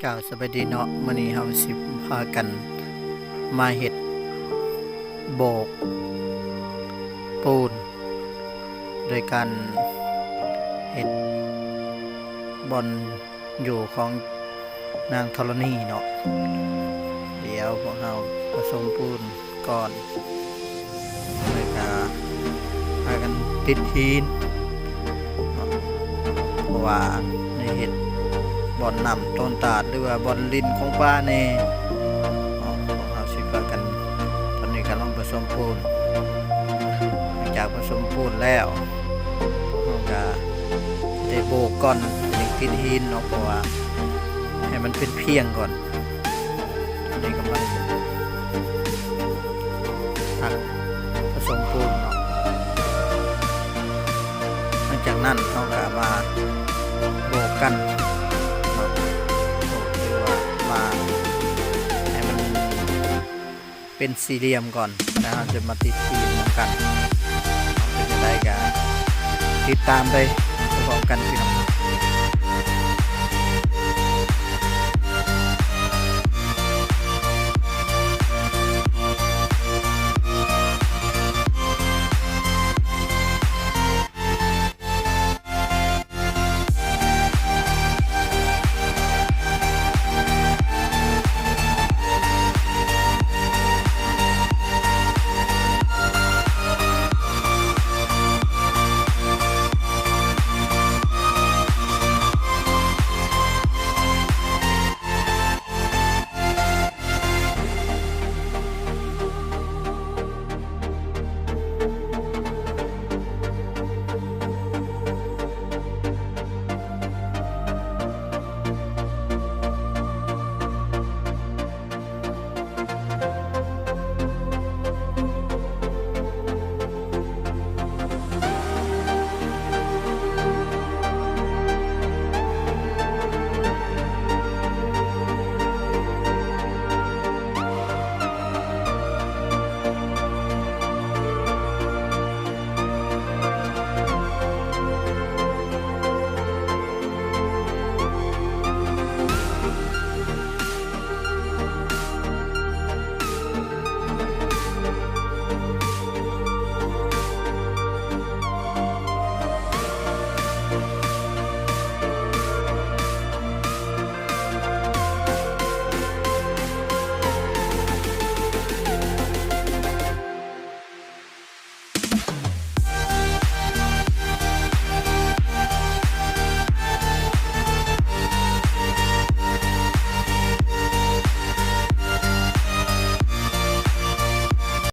ກ່າວສະບາຍດີເນາະ, ມື້ນີ້ເຮົາຊິພາກັນມາເຮັດໂບກປູນ ໂດຍການເຮັດບ່ອນຢູ່ຂອງນາງທໍລະນີເນາະ. ດຽວພວກເຮົາປະສົມປູນກ່ອນ ແລ້ວກະພາກັນຕິດຫີນເນາະ ເພາະວ່າໄດ້ເຮັດບ່ອນນ້ຳຕົ້ນຕາດ ຫຼືວ່າບ່ອນຫຼິ້ນຂອງປາແດ່ເນາະ. ພວກເຮົາຊິພາກັນ ຕອນນີ້ກຳລັງປະສົມປູນ. ຫຼັງຈາກປະສົມປູນແລ້ວ ພວກເຮົາກະໄດ້ໂບກກ່ອນ ຈຶ່ງຕິດຫີນເນາະ ເພາະວ່າໃຫ້ມັນເປັນພຽງກ່ອນ. ຕອນນີ້ກຳລັງຮັກປະສົມປູນເນາະ. ຫຼັງຈາກນັ້ນເຮົາກະມາໂບກກັນເນາະ ໂບກ ຫຼືວ່າມາໃຫ້ມັນເປັນສີ່ຫຼ່ຽມກ່ອນ ແລ້ວເຮົາຈະມາຕິດຫີນນຳກັນ. ເປັນຈັ່ງໃດກະຕິດຕາມໄປພ້ອມກັນພີ່ນ້ອງ.